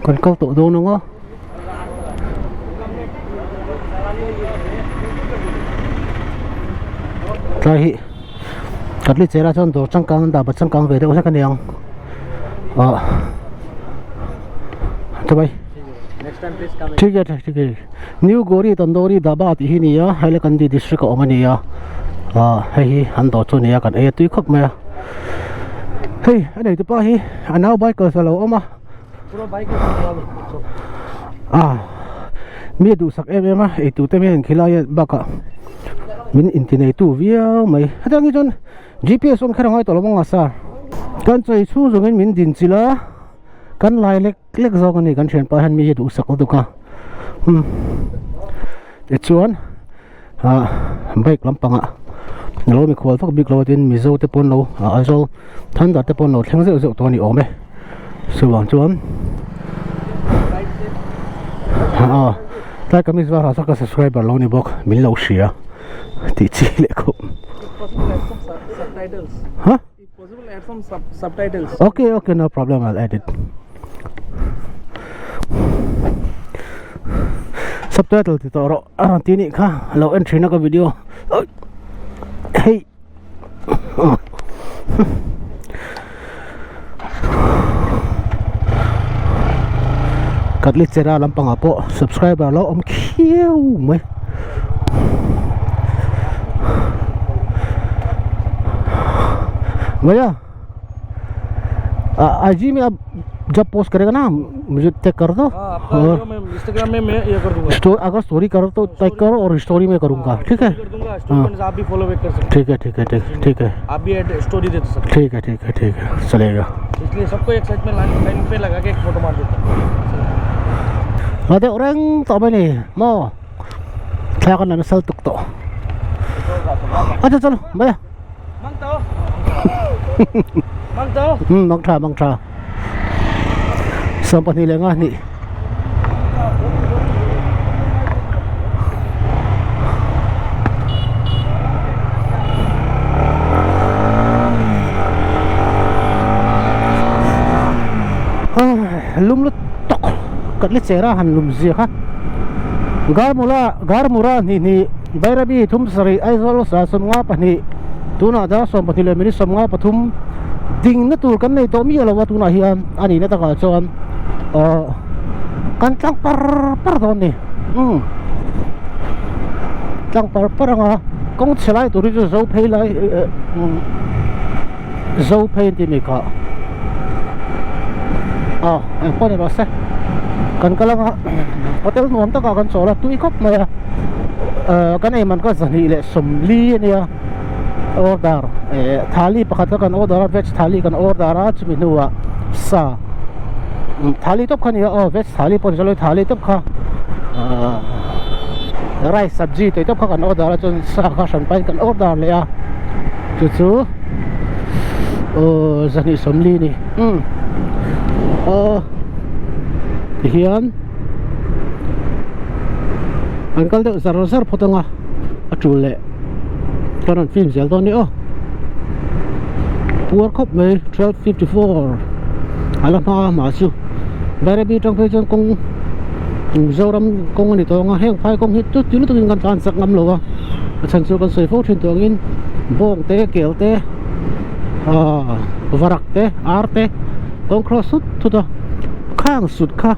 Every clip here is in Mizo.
Kan kal tawh dawn ang a. Tlai hi Katli chera chuan dawr changkang an dah changkang ve deuh hlek a niang ah chubai thik e thik e New Gori Tandoori Dhaba tih hi nia Hailakandi district a awm a nia ah hei hi an dawr chu a nia kan ei a tui khawp mai a hei a nei tupa hi a nau bikers a lo awm a. Ah mi a duhsak em em a eitur te hian khilai a bakah min inti neitu viau mai hetiang hi chuan gps awm kher a ngai tawh lo ang a sir kan chawi chhung zawngin min din chilh a kan lai lek lek zawk a ni kan thianpa hian mi hi a duhsak lutuk a umm tichuan ah bike lampangah lo mikhual vak bik lo a tin mizo te pawn lo ah Aizawl thunder te pawn lo thleng zeuh zeuh tawh a ni awm e chuvang chuan ah tlai kamis varah saw ka subscriber lo ni bawk min lo hria tih chi leh khawp ha okay okay no problem I'll add it subtitle ti tawh rawh a rawn ti nih kha lo en thin a ka video hei Katli chera lampangah pawh subscriber lo awm khiau mai भैया आई जी में आप जब पोस्ट करेगा ना मुझे टैग कर दो हाँ, और इंस्टाग्राम में मैं ये कर दूंगा स्टोर अगर स्टोरी करो तो टैग करो और स्टोरी में करूँगा ठीक है कर दूंगा स्टोरी आप भी फॉलो बैक कर सकते ठीक है ठीक है ठीक ठीक है आप भी ऐड स्टोरी दे सकते ठीक है ठीक है ठीक है चलेगा इसलिए सबको एक साइड में लाइन लाइन पे लगा के एक फोटो मार देता हूँ Mà deuh reng tawh mai ni maw thla kan la nasa tuk tawh acha chalo mai a um mang tha mang tha 22 leh nga hnih lum lut tawk kat le chera han lum zia kha garmula garmura hnih hnih bairabi thum sarih aizawl sa sawmnga pahnih tunah dar 12 leh minute 53 ding na tur kan nei tawh miah lo a tunah hian a nihna takah chuan aw kan tlang par par dawn ni umm tlang par par anga kawng chhe lai tur hi chu zo phei lai eh umm zo phei an tih mai kha aw eng pawh ni rawh se kan kal anga hotel nuam takah kan chawl a tui khawp mai a eh kan ei man kha zahnih leh sawmli a nia order eh thali pakhat kha kan order a veg thali kan order a chumi hnuah sa thali tawp kha a ni a aw veg thali pawh ni chuan thali tawp kha ah rice sabji tih tawp kha kan order a chuan sa kha hran pahin kan order leh a chu chu aw zahnih sawmli a ni umm aw tihian an kal deuh zar zar phawt ang a a tul leh. Ka rawn film zel dawn ni aw puar khawp mai 12:54 a la hma mah chu Bairabi atang phei chuan kawng Mizoram kawng a ni tawh ang a heng phai kawng hi chu ti lutukin kan tlan chak ngam lo a a chhan chu kan sawi fo thin tawh angin bawng te kel te ah varak te ar te kawng cross thut thut a khang sut kha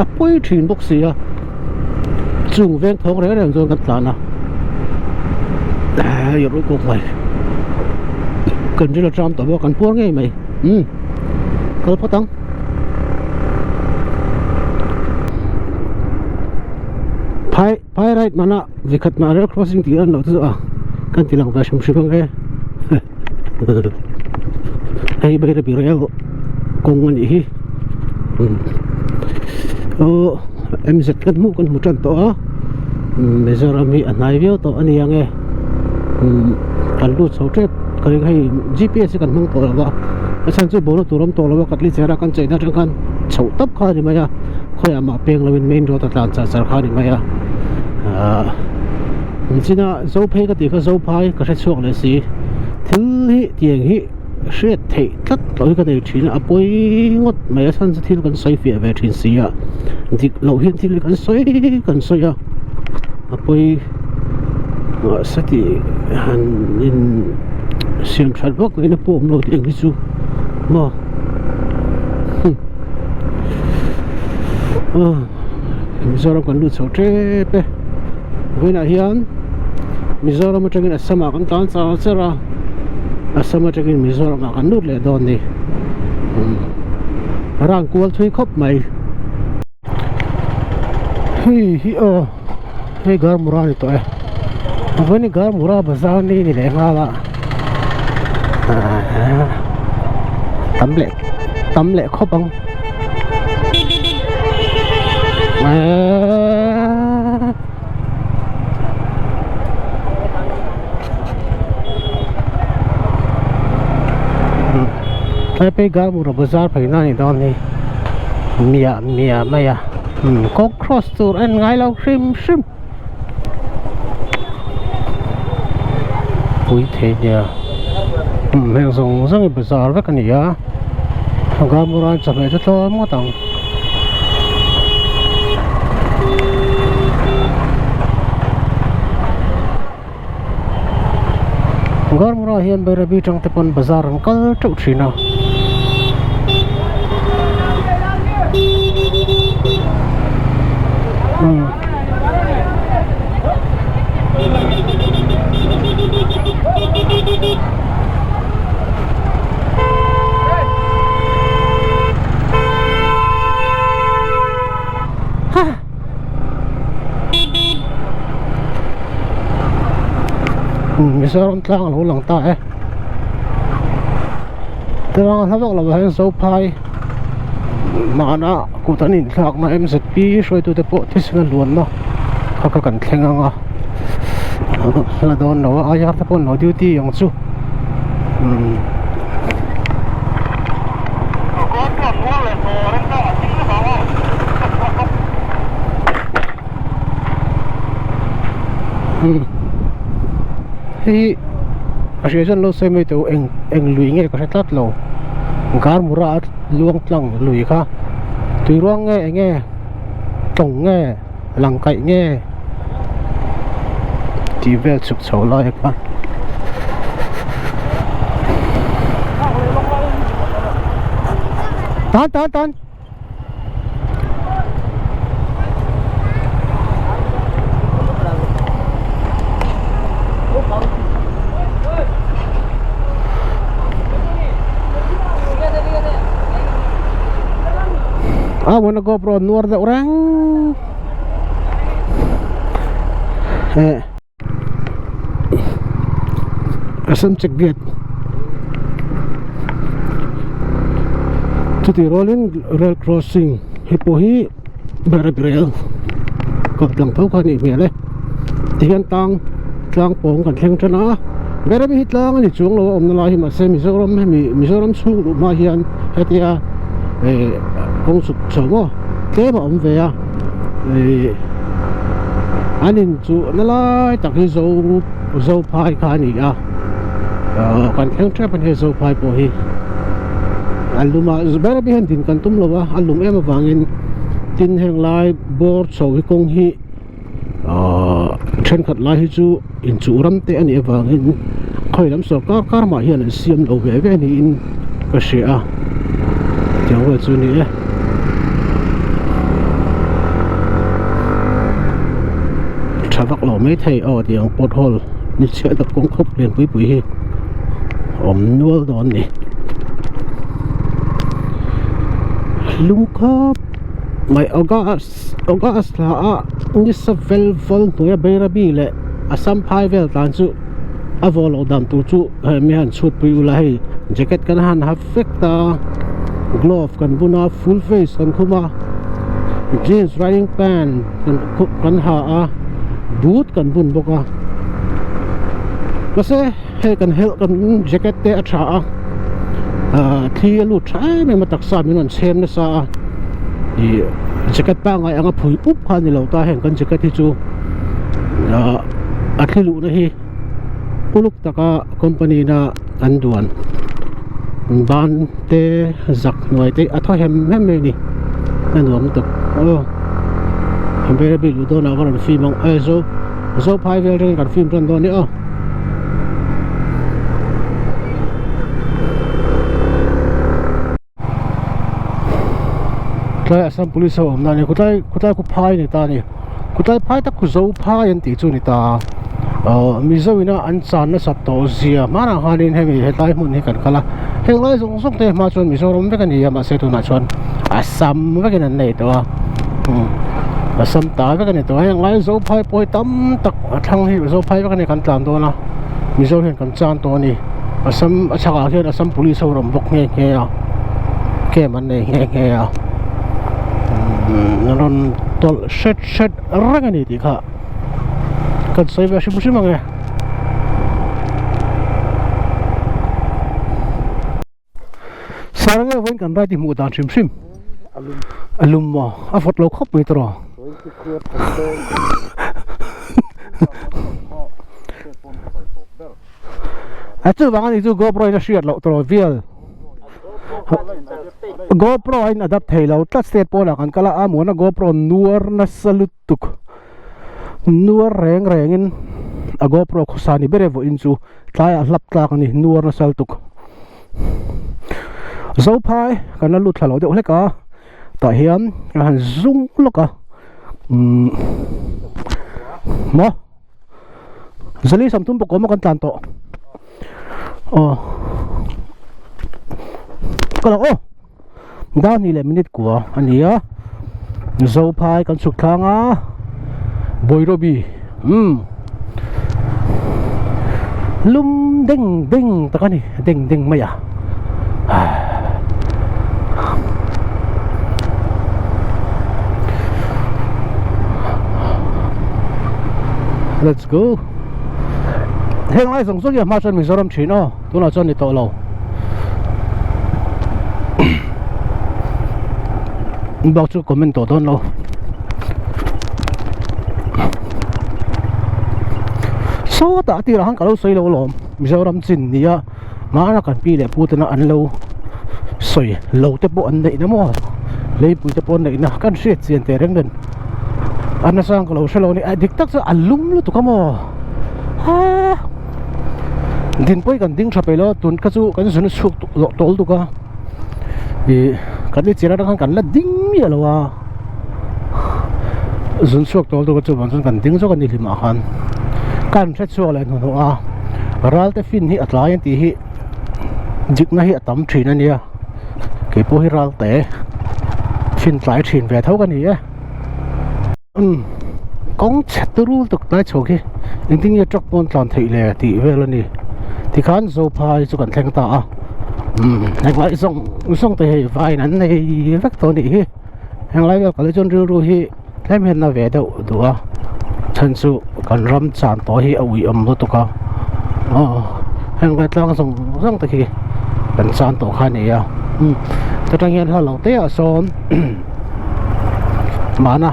a pawi thin bawk si a. Chung veng thawng reng reng chuan kan tlan a hei rawh kawk mai kan ril a tram tawh bawk kan puar ngei mai umm kal phawt ang phai phai right mana vikhat mah rail crossing tih an lo chu a kan ti lang ve hrim hrim ang e hei Bairabi rail kawng a nih hi aw MZ kan hmuh kan hmu tan tawh a Mizoram hi a hnai viau tawh a ni ang e kan lut chho tep ka ring hei GPS hi kan hmang tawh lo a a chhan chu boruak tur awm tawh lo a katli chera kan cheina atang khan chhoh tawp kha a ni mai a khawiah mah peng lo in main road a tlan char char kha a ni mai a ahh. Nichina Zophei ka tih kha Zophai ka hre chhuak leh si thil hi tiang hi. hriat theih tlat loh hi ka nei thin a, a pawi ngawt mai a chhan chu thil kan sawi fiah ve thin si a, dik loh hian thil hi kan sawi kan sawi a, a pawi mahse tih han in siam that vak ngaihna pawh awm lo tih ang hi chu maw humm Mizoram kan lut chho tep e vawiinah hian Mizoram atangin Assam ah kan tlan char char a Assam atangin Mizoram ah kan lut leh dawn ni rang kual thui khawp mai hei hi aw hei Garmura a ni tawh e vawiin hi Garmura bazar ni ni leh nghal a tam leh tam leh khawp ang. Taipei Garmura bazar phei na ni dawn hi miah miah mai a kawng cross tur en ngai lo hrim hrim pui thei nia heng zawng zawng hi bazar vek a ni a Garmura chawhmeh chu tlawm ngawt ang. Garmura hian Bairabi tang te pawn bazar an kal teuh thin a. Mizoram tlang a lo lang ta e tlang a hla vak lo ah hian Zophai mahna kut an inthlak na M Z P hruaitute pawh thisen a luanna kha kha kan thleng ang a hla dawn lo a I R te pawh an lo duty ang chu. Hei a hria chuan lo sawi mai teh u eng eng lui nge ka hre tlat lo Garmura a luang tlang lui kha tui ruang nge eng nge tawng nge lang kaih nge tih vel chhuk chho lai a kha. Tan tan tan. A mawna GoPro nuar deuh reng eh Assam check gate chutih rualin rail crossing hei pawh hi Barrack rail kawt lang tho kha a nih hmel e tihian tlang tlang pawng kan thleng tan a Barrack hi tlang a ni chuang lo a awmna lai hi mahse Mizoram hemi Mizoram chhung luh hma hian hetia eh kawng chhuk chho maw tlem a awm ve a ih an in chu na lai tak hi zo zophai kha a ni a ah kan thleng tep a ni zophai pawh hi a lum a ber a hian din kan tum lo a a lum em avangin tin heng lai bawr chho hi kawng hi ah thenkhat lai hi chu inchuh ram te a nih avangin khawi lam sawrkar kar mah hian an siam lo ve ve niin ka hria a tiang vel chu a ni e. Tha vak lo mai thei aw tiang pothole ni chhiat tak kawng khawp lian pui pui hi awm nual dawn a ni lung khawp mai august august thla ah nisa vel vawl hnuaia bairabi leh assam phai vel tan chu a vaw loh dan tur chu hei mi han chhut pui ula hei jacket kan han ha vek ta glove kan bun a full face kan khum a jeans riding pant kan kan ha a boot kan bun bawk a mahse hei kan helh kan jacket te a tha a ah thli a lut tha em em a taksa min rawn chhem nasa a ih jacket pangngai anga phui pup kha a ni lo ta heng kan jacket hi chu ah a thli luhna hi uluk taka company na an duan. Ban te zak hnuai te a thaw hem hem mai a ni a nuam lutuk aw Bairabi luh dawnah ka rawn film ang e zo zo phai vel atangin kan film tan dawn nia aw. Tlai Assam police ho awmna a ni khutlai khutlai khu phai a ni ta a ni khutlai phai tak khu zo phai an tih chu a ni ta a Mizo ina an chan nasat tawh zia hmanah khanin hemi hetlai hmun hi kan kal a heng lai zawng zawng te hma chuan Mizoram vek a ni a mahse tunah chuan Assam vekin an nei tawh a Assam ta vek a ni tawh a heng lai zo phai pawh hi tam tak a thlang hi zo phai vek a ni kan tlan dawn a Mizo hian kan chan tawh a ni Assam a chhakah hian Assam police ho rawn bawk nghe nghe a camp an nei nghe nghe a an rawn tawlh hret hret reng a ni tih kha kan sawi ve hrim hrim ang e. Sarang e vawiin kan ride hi hmuh dan hrim hrim a lum maw a vawt lo khawp mai tawh a chuvang a ni chu GoPro in a hriat loh tawh vel GoPro a in adapt thei lo tlat state pawnah kan kal a a muana GoPro nuar nasa lutuk nuar reng rengin a GoPro khawsa ni ber e vawiin chu tlaiah hlap tlak a ni nuar nasa lutuk Zophai kan la lut thla lo deuh hlek a tah hian a han zung lawk a umm maw zali samthum pakua maw kan tlan tawh aw ka lo aw dar hnih leh minute kua a ni a Zophai kan chhuk thlang a Boirobi umm lum deng deng tak a ni deng deng mai a Let's go heng lai zawng zawng hi a hma chuan Mizoram thin aw tunah chuan ni tawh lo bak chu comment tawh dawn lo sawtah a tirah khan ka lo sawi lo alawm Mizoram chin nia mahna kan pi leh pu tena an lo sawi lo te pawh an neih na maw leipui te pawh an neih na kan hriat chian teh reng nen a nasang ka lo hre lo a ni a dik tak chu a lum lutuk a maw ha din pawh hi kan ding tha peih lo a tun kha chu kan zun chhuak tawh lutuk a ih kan ni chian atang khan kan la ding miah lo a zun chhuak tawh lutuk a chuvang chuan kan ding zawk a ni hlimah khan kan hre chhuak leh hnuhnawh a ral te fin hi a tlai an tih hi dikna hi a tam thin a nia keipawh hi ral te fin tlai thin ve tho ka ni e. Umm kawng chhe turu lutuk tlai chho khi engtin nge truck pawn tlan theih le tih vel a ni tikhan Zophai chu kan thleng ta a umm henglai zawng zawng te hei vaiin an nei vek tawh a nih hi henglai vel kal hi chuan rilru hi tlem hian a ve deuh duh a chhan chu kan ram chan tawh hi a ui awm lutuk a aw henglai tlang zawng zawng te khi kan chan tawh kha a ni a umm ta tang hian hla lo te ah sawn. Mahna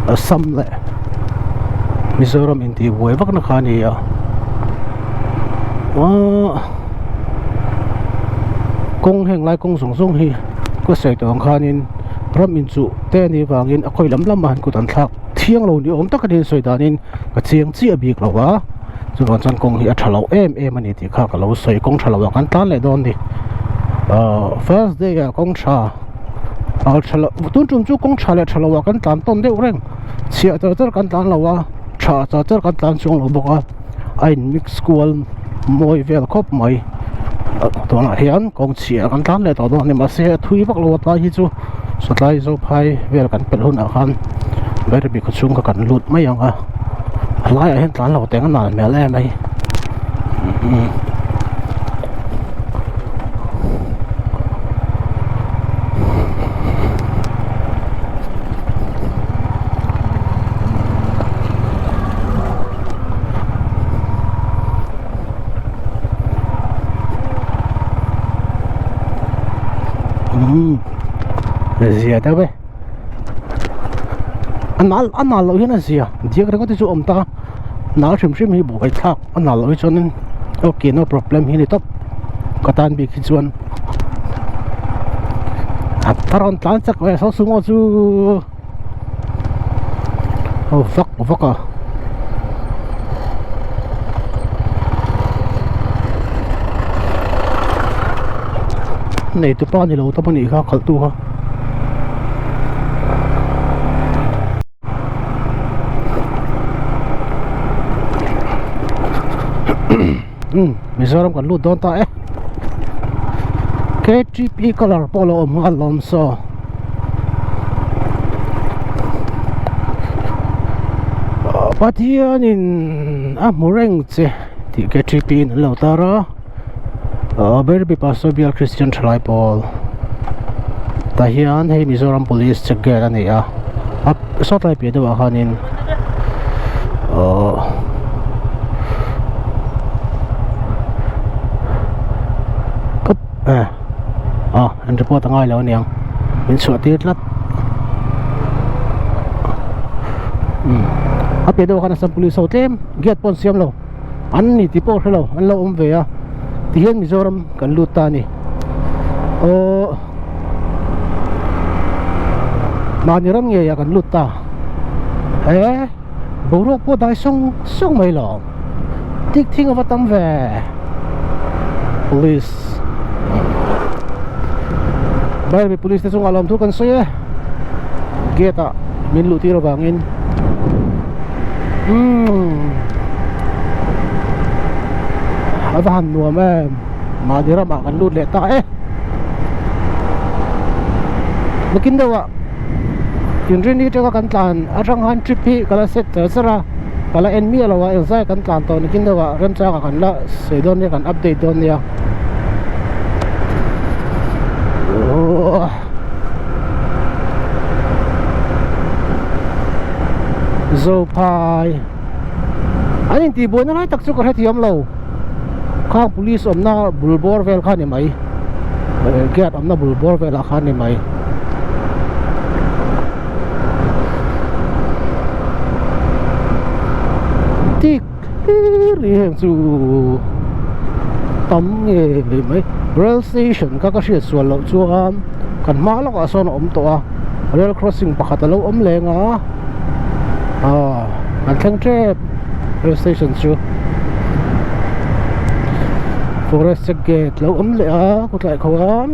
Assam leh Mizoram intih buai vak na kha a ni a kawng heng lai kawng zawng zawng hi ka sawi tawh ang khanin ram inchuh te a nih vangin a khawi lam lamah han kut an thlak thiang lo ni awm tak a ni sawi danin ka chiang chiah bik lo a chuvang chuan kawng hi a tha lo em em a ni tih kha ka lo sawi kawng tha lo ah kan tlan leh dawn a ni ahh first day ah kawng tha ah tha lo tun tum chu kawng tha leh tha lo ah kan tlan tawn deuh reng chhiah char char kan tlan lo a tha char char kan tlan chuang lo bawk a a in mix kual mawi vel khawp mai tunah hian kawng chhiah kan tlan leh tawh dawn a ni mahse a thui vak lo a tlai hi chu sawtlai zophai vel kan pelh hunah khan Bairabi khaw chhung kha kan lut mai ang a a laiah hian tlan lo teng a nal hmel em mai umm zia deuh e a nal a nal loh hian a zia diak ringawt hi chu a awm ta a nal hrim hrim hi buai thlak a nal loh hi chuanin okay no problem hi a ni tawp. Ka tan bik hi chuan a rawn tlan chak ve saw sumo chu aw vak vak a. Nei tu pa ni lo ta pawh nih kha khalh tu kha. Mizoram kan lut dawn ta e KTP colour pawh a lo awm nghal lawm saw Pathianin a hmu reng che tih KTP in an lo tar a Berbi Pastor Bial Christian Thalai Pawl tah hian hei Mizoram Police check gate a ni a a sawtlai piah deuhah khanin ahh ah an report a ngai lo aniang min chhuah tir tlat a piah deuhah khan Assam Police ho tlem gate pawh an siam lo. An ni tih pawh hre lo an lo awm ve a tihian Mizoram kan lut ta a ni aw mahni ram ngeiah kan lut ta he boruak pawh dai sawng sawng mai lo tik thing ava tam ve police Bairabi police te chungah lawmthu kan sawi e gate ah min luh tir avangin. Umm a va han nuam em mahni ramah kan lut leh ta e nakin deuh ah inrin atanga kan tlan atang khan trip hi ka la set char char a ka la en miah lo a engzai kan tlan tawh nakin deuh ah remchangah kan la sawi dawn nia kan update dawn nia ohh. Zophai an intih buaina lai tak chu ka hrethiam lo khang police awmna bul bawr vel kha ni mai gate awmna bul bawr velah khan ni mai tik hlir heng chu tam nge mai rail station kha ka hriat sual loh chuan kan hma lawkah sawn a awm tawh a rail crossing pakhat a lo awm leng a ah kan thleng tep rail station chu forest check gate lo awm leh a kawtlai khawn.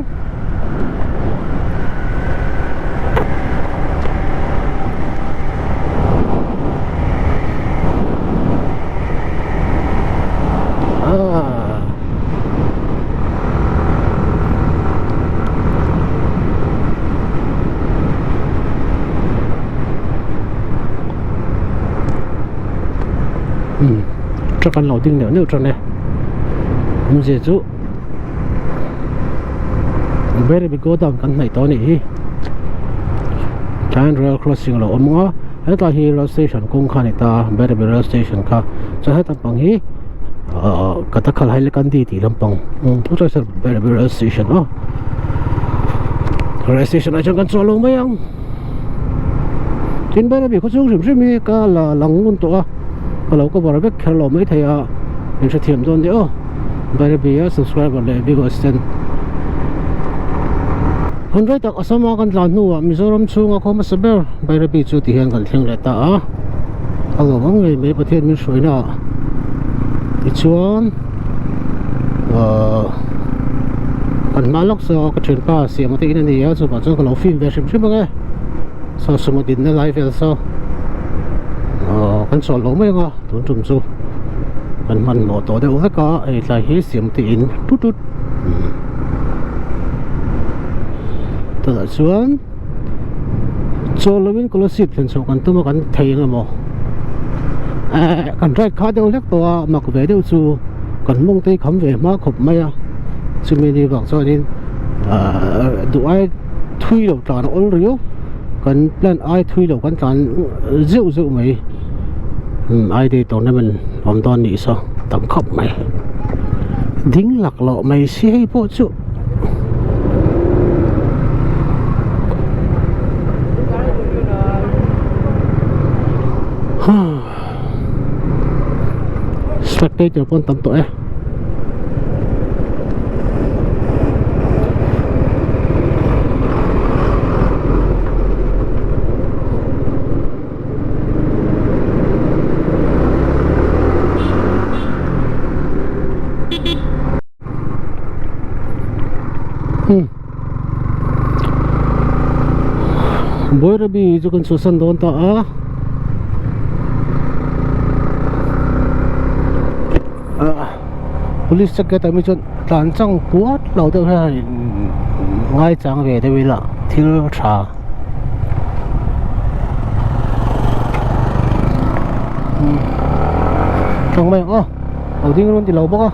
Truck an lo ding neuh neuh tan e awmzia chu Bairabi godown kan hnaih tawh a nih hi tlaiin rail crossing a lo awm ang a hetlai hi rail station kawng kha a ni ta Bairabi rail station kha chuan heta pang hi ahh Katakhal Hailakandi tih lampang Bairabi rail station aw rail station ah chuan kan chhuah lo mai ang tin Bairabi khaw chhung hrim hrim hi ka la lang ngun tawh a ka lo cover vek kher lo maithei a in hrethiam dawn nia aw. Bairabi a subscriber leh viewers ten hun rei tak Assam a kan tlan hnuah Mizoram chhunga khaw hmasa ber Bairabi chu ti hian kan thleng leh ta a a lawm ang ngei mai Pathian min hruaina ah tichuan ahh kan hma lawk saw ka thianpa siam te in a ni a chuvang chuan ka lo film ve hrim hrim ang e saw sumo dinna lai vel saw ahh kan chawlh lo mai ang a. Tun tum chu kan hmanhmawh tawh deuh vek a hei tlai hi siam te in tut tut tunah chuan chawl lovin kolasib thlen chhoh kan tum a kan thei ang emaw eh kan ride kha deuh hlek tawh a mak ve deuh chu kan mawng te hi kham ve hma khawp mai a chumi ni vang chuanin ah duh ai thui lo tlan a awl riau kan plan ai thui lo kan tlan zeuh zeuh mai. Umm I day tournament awm dawn nih saw tam khawp mai ding lak loh mai si hei pawh chu spectator pawh an tam tawh e. Bairabi chu kan chhuahsan dawn ta a ah police check gate ah mi chuan tlan chang puat lo deuh hian ngai chang ve deuh ila thil tha. Tlang mai ang aw lo ding rawn ti lo bawk a.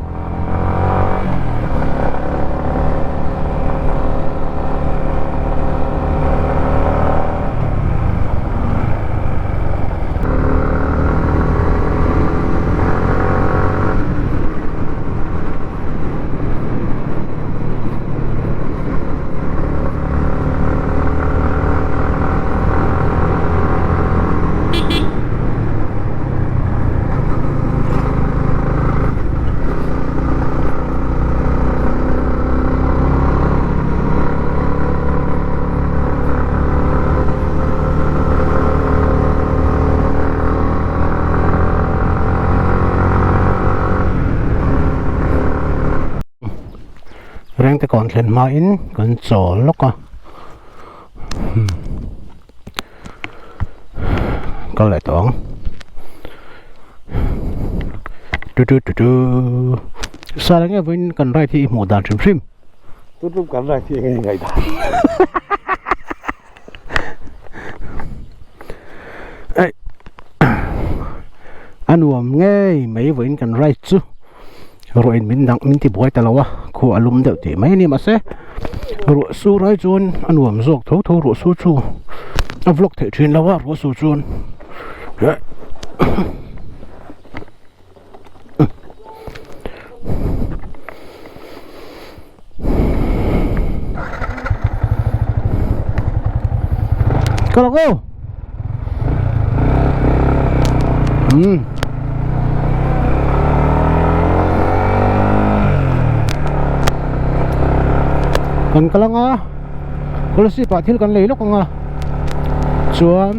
Rengte kawn thlen hmain kan chawl lawk a kal leh tawh ang tu tu tu tu sar enge vawiin kan ride hi i hmuh dan hrim hrim tu tu kan ride hi enge ngaih dan Ei a nuam ngei mai vawiin kan ride chu ruah in min dang min ti buai ta lo a khua a lum deuh tih mai a ni mahse ruah sur ai chuan a nuam zawk tho tho ruah sur chu a vlog theih thin lo a ruah sur chuan Kal ang aw Hmm Kan kal ang a Kolasib ah thil kan lei lawk ang a Chuan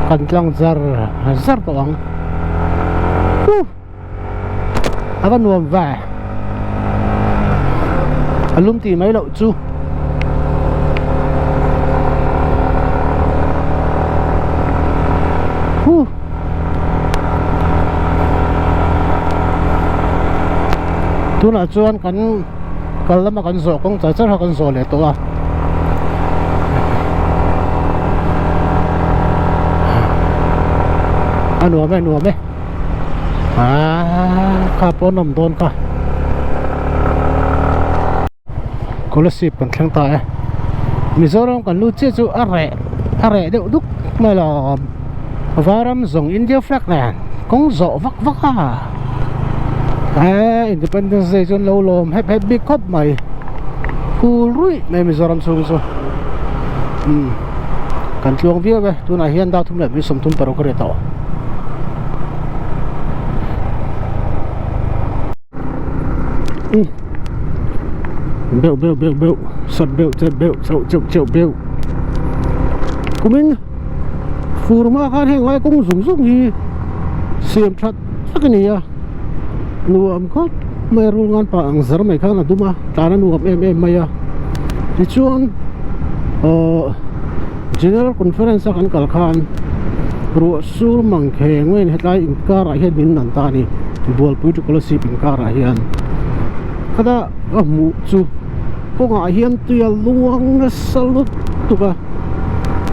Kan tlang zar zar tawh ang Huh A va nuam ve A lum tih mai loh chu Huh Tunah chuan kan kal lama kan zawh kawng char char kha kan zawh leh tawh a. A nuam e nuam e ah kha pawh an awm dawn kha Kolasib kan thleng ta e Mizoram kan lut chiah chu a reh a reh deuh duk mai lo Varam zawng India flag nen kawng zawh vak vak a eh Independence Day chuan lo lawm hep hep bik khawp mai cool ruih mai Mizoram chhung chu umm kan tluang viau e tunah hian dar thum leh mi 35 a ri tawh umm beuh beuh beuh beuh sat beuh chet beuh chauh cheuh cheuh beuh kumin fur hma khan heng lai kawng zung zung hi siam that tak a ni a nuam khawp mai a rul ngan pah ang zar mai khan a dum a tlan a nuam em em mai a tichuan ahh general conference a kan kal khan ruah sur mang kheng mai in hetlai inkar ah hian min nan ta a ni bualpui to kolasib inkar ah hian khata ka hmuh chu kawngah hian tui a luang nasa lutuk a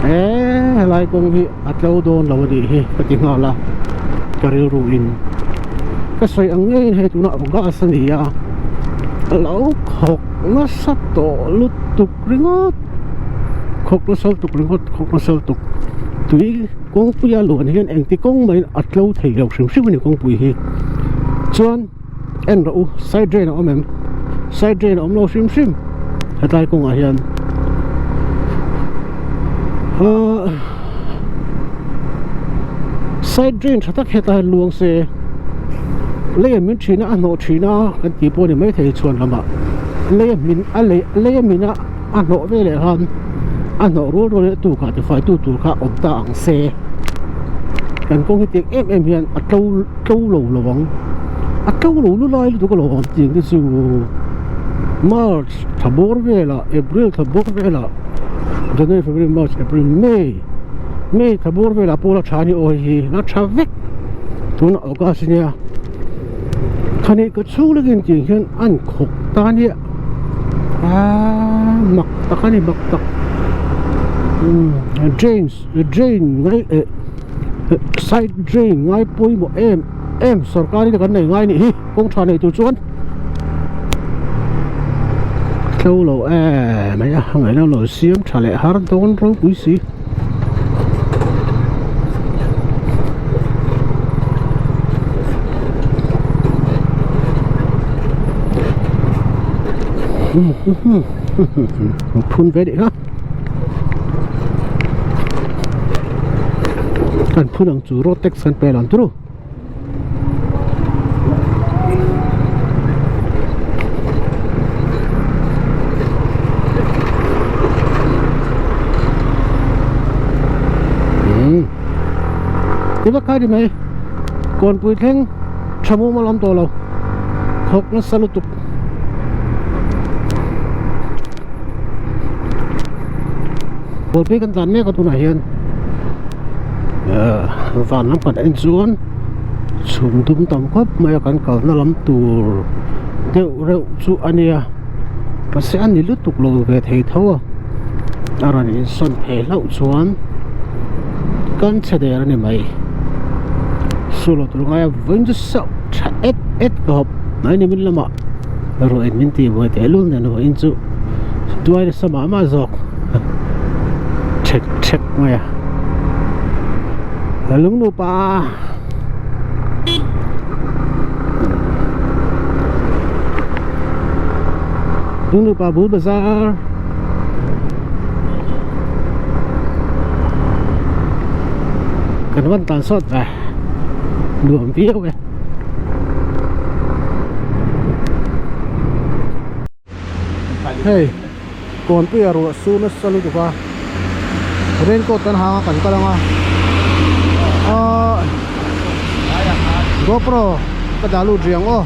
eee helai kawng hi a tlo dawn lo a nih hi ka ti nghal a ka rilru in ka sawi ang ngeiin hei tunah gas a ni a a lo khawk nasa tawh lutuk ringawt khawk nasa lutuk ringawt khawk nasa lutuk tui kawngpuia luan hian engti kawng mahin a tlo thei lo hrim hrim a ni kawngpui hi chuan. En rawh u side drain a awm em side drain a awm lo hrim hrim hetlai kawngah hian ahh side drain tha tak hetah hian luang se lei a min thin a a hnawh thin a kan tih pawh a ni maithei chhuan lamah lei a hmin a lei lei a min a a hnawh veleh khan a hnawh rual rual in a tukah tifai tu tur kha awm ta ang se kan kawng hi tiang em em hian a tlo tlo lo lo ang a tlo lo lu lai lutuk a lo awm tiang te chu March thla bawr velah April thla bawr velah. January, February, March, April, May May thla bawr velah pawh la tha a ni aw hei hi la tha vek tunah August ania khani ka chhung lek in tiang hian a in khawk ta ania aaa mak tak a ni mak tak umm drains drain ngai eh side drain ngai pawimawh em em sorkar in kan nei ngai anih hi kawng tha nei tur chuan tlo lo em mai a ngaihna lo siam tha leh har dawn ropui si. Phun ve dih ha kan phun ang chu road tax kan pe lo ang turu. Ti vak kha ni mai kawnpui thleng tha mumal awm tawh lo thawk nasa lutuk. Bawlpui kan tlan mek a tunah hian van lam kan en chuan chhum dum tam khawp mai a kan kalna lam tur deuh reuh chu a nia mahse a ni lutuk lo ve thei tho a a rawn insawn phei hlauh chuan kan chhe der a ni mai sulo tur ngaia vawiin chu sauh tha et et ka hawp mai ni min lamah. Ruah in min tih buai teh lul nen vawiin chu tuai nasa mah mah zawk thek thek mai a ka lung nupa lung nupa bul bazar kan van tan sawt ve nuam viau e. Hei kawnpuia ruah su nasa lutuk a raincoat kan hang a kan kal ang a ahh gopro ka dah lut rih ang aw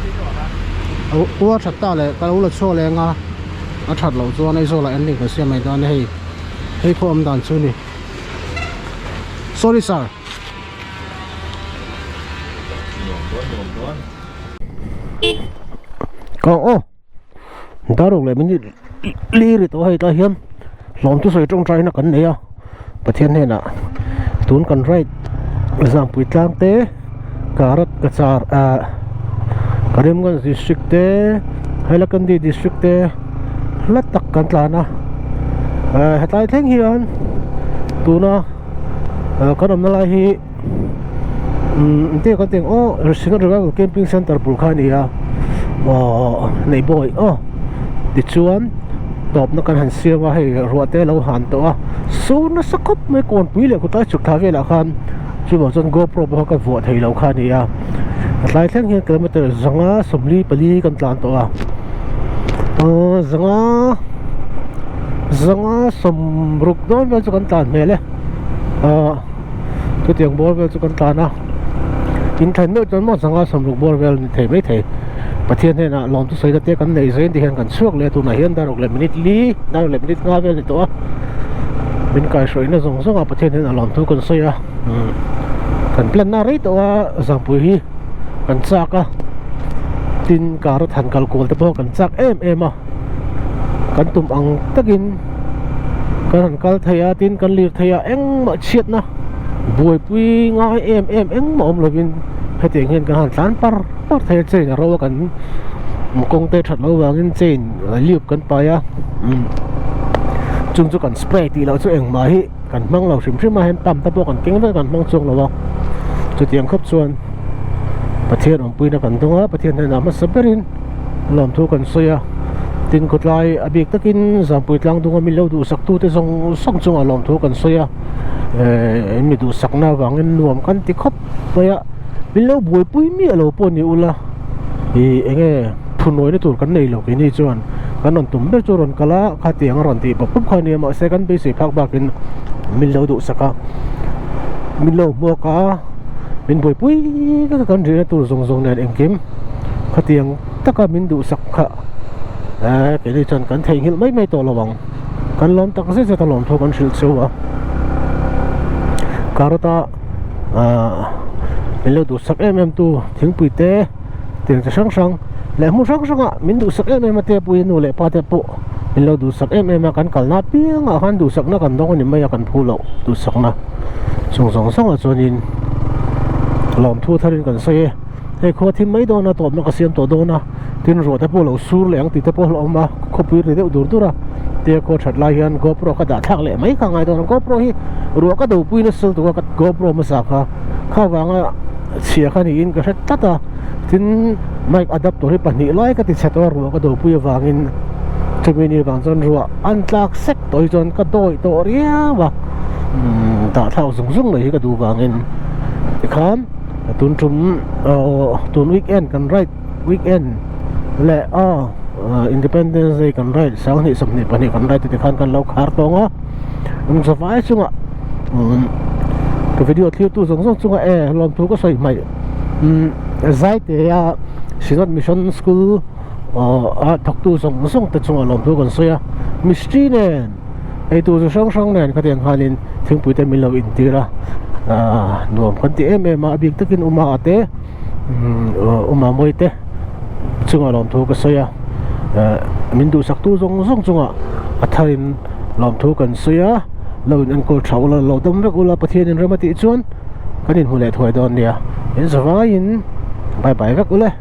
ua that ta leh ka lo la chhuak leh ang a a that loh chuan Aizawl ah ending kan siam mai dawn a hei hei khaw awm dan chu a ni sorry sir. Ka aw daruk leh minute li ri tawh hei tah hian hlawm chu sawi tawngtai na kan nei a Pathian hnenah tun kan ride Zampui tlang te Karat Cachar ah Karimganj district te Hailakandi district te hla tak kan tlan a hetlai thleng hian tuna. Kan awmna lai hi engtin kan tih ang aw Single Revival Camping Centre bul kha a ni a aww Neihbawi aw tichuan tawpna kan han siam a hei ruah te a lo han tawh a so nasa khawp mai kawnpui leh kawtlai chhuk thla velah khan chuvang chuan GoPro pawh kha ka vuah thei lo kha a ni a a tlai thleng hian kilometer zanga sawmli pali kan tlan tawh a aww zanga. Zanga sawmruk dawn vel chu kan tlan hmel e ahh chutiang bawr vel chu kan tlan a in thlen meuh chuan maw zanga sawmruk bawr vel ni thei mai thei Pathian hnenah lawm chu sawi na te kan neih zain ti hian kan chhuak leh a tunah hian daruk leh minute li daruk leh minute nga vel ni tawh a min kaihhruaina zawng zawng ah Pathian hnenah lawm thu kan sawi a umm kan plan na rei tawh a zangpui hi kan chak a tin car a than kal kual te pawh kan chak em em a. Kan tum ang takin kan han kal thei a tin kan lir thei a engmah chhiatna buaipui ngai em em engmah awm lovin hetiang hian kan han tlan par par thei a chain a ro a kan kawng te that loh avangin chain lube kan pai a chung chu kan spray tih loh chu engmah hi kan hmang lo hrim hrim a hand pump te pawh kan keng vek a kan hmang chuang lo a chutiang khawp chuan Pathian awmpuina kan dawng a Pathian hnenah hmasa berin. Lawmthu kan sawi a, tin khawtlai a bik takin Zampui tlang dunga min lo duhsak tute zawng zawng chungah lawmthu kan sawi a, eh mi duhsakna avangin nuam kan ti khawp mai a, min lo buaipui miah lo pawh ni ula ih eng nge phunuaina tur kan nei lo keini chuan kan rawn tum ber chu rawn kal a khatiang a rawn tih pawp pawp kha a nia mahse kan beisei phak bakin min lo duhsak a, min lo hmuak a, min buaipui vek a kan rihna tur zawng zawng nen engkim. Khatiang taka min duhsak kha eh keini chuan kan theihnghilh mai mai tawh lo ang. Kan lawm tak zet zet a lawm thu kan hrilh cheu a. Carrot-a ahh min lo duhsak em em tu thingpui te tiang chi hrang hrang leh hmun hrang hrangah min duhsak em em a te pui nu leh pa te pawh min lo duhsak em em a kan kalna apiangah khan duhsakna kan dawng a ni mai a kan phu loh duhsakna chung zawng zawngah chuanin lawmthu tharin kan sawi e. Hei khua thim mai dawn a tawpna ka siam tawh dawn a tin ruah te pawh lo sur leh ang tih te pawh a hlauhawm a khawpui ri deuh dur dur a tia khaw that lai hian GoPro ka dah thlak leh mai kha ngai dawn a GoPro hi ruah ka do pui nasa lutuk a ka GoPro hmasa kha kha vanga chhia kha niin ka hre tlat a tin mic adapter hi pahnih lai ka ti chhe tawh a ruah ka do pui avangin chumi ni vang chuan ruah an tlak sek tawh hi chuan ka dawih tawh riau a umm dah thlak zung zung mai hi ka duh vangin tikhan. Tun tum aw tun weekend kan ride weekend leh aw Independence Day kan ride 20 22 kan ride te khan kan lo khar tawng a an zavai chungah umm ka video thlir tu zawng zawng chungah e lawmthu ka sawi hmaih umm Zaite a Synod Mission School aw a thawktu zawng zawng te chungah lawmthu kan sawi a mistri nen. Eitur chi hrang hrang nen khatiang khanin thingpui te min lo intir a ahh nuam kan ti em em a a bik takin uma te umm uma mawi te chungah lawmthu ka sawi a eh min duhsak tu zawng zawng chungah a tharin lawmthu kan sawi a lo in enkawl tha ula lo dam vek ula Pathianin rem a tih chuan kan inhmu leh thuai dawn nia in zavaiin bye bye vek ule.